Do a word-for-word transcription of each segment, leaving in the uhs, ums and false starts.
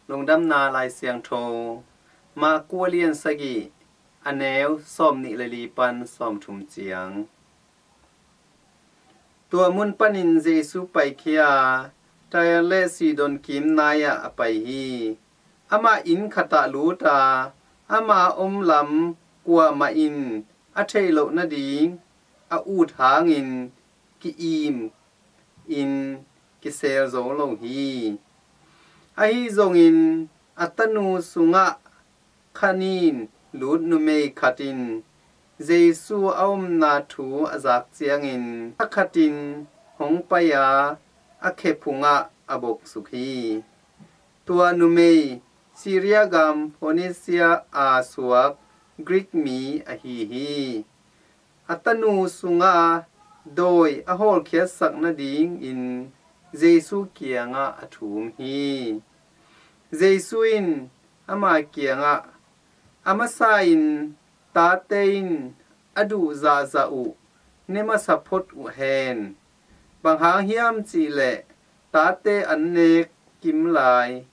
Lungdamna Lai Siangtho, Mark a lian sagih, a neu sawmnih le li pan sawmthum ciang. Tua mun panin Jesu paikhia Tyre le Sidon kim nai-ah a pai hi. Amah inn khatah lut a, ama om lam kuamah in a theih loh nading a ut hangin ki-im in kisel zo lo hi. Ahi zongin a tanu sungah khanin lut numei khat in Jesu a omna thu a zak ciangin a khatin hong pai a, a khe phungah a boksuk hi. Tua numei Syria gam Phoenicia a suak Greek mi ahi hi. A tanu sunga dawi a hawlkhiatsak nadingin Jesu kiangah a thum hi. Jesu in ama kiangah, "A masa in tate in a duh zahzah uh ne masa phot uh hen. Bang hang hiam cihleh tate an nek kim lai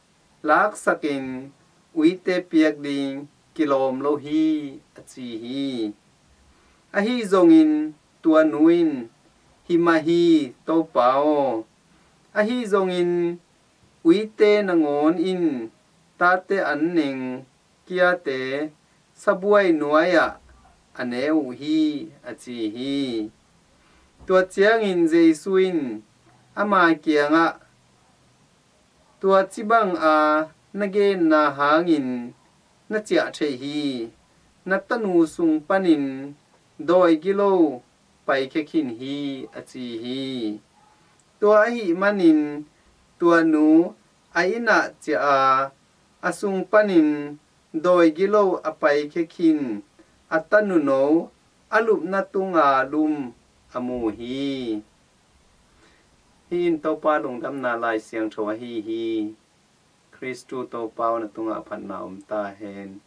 laksakin uite piak ding kilawm lo hi," a ci hi. Ahi zongin tua nu in, "Hi mah hi, Topa aw. Ahi zongin uite nangawn in tate an neng kiate sabuai nuai-ah a ne uh hi," a ci hi. Tua ciangin Jesu in ama kiangah, "Tua cibang a na genna hangin na ciah theih hi. Na tanu sung panin dawi gilo paikhia khin hi," a ci hi. Tua ahih manin tua nu a innah ciah a, a sung panin dawi gilo a paikhia khin a tanuno a lupna tunga lum a mu hi. Hih in Topa lungdamna Lai Siangtho ahi hi. Khristu Topa aw, na tungah phatna om ta hen.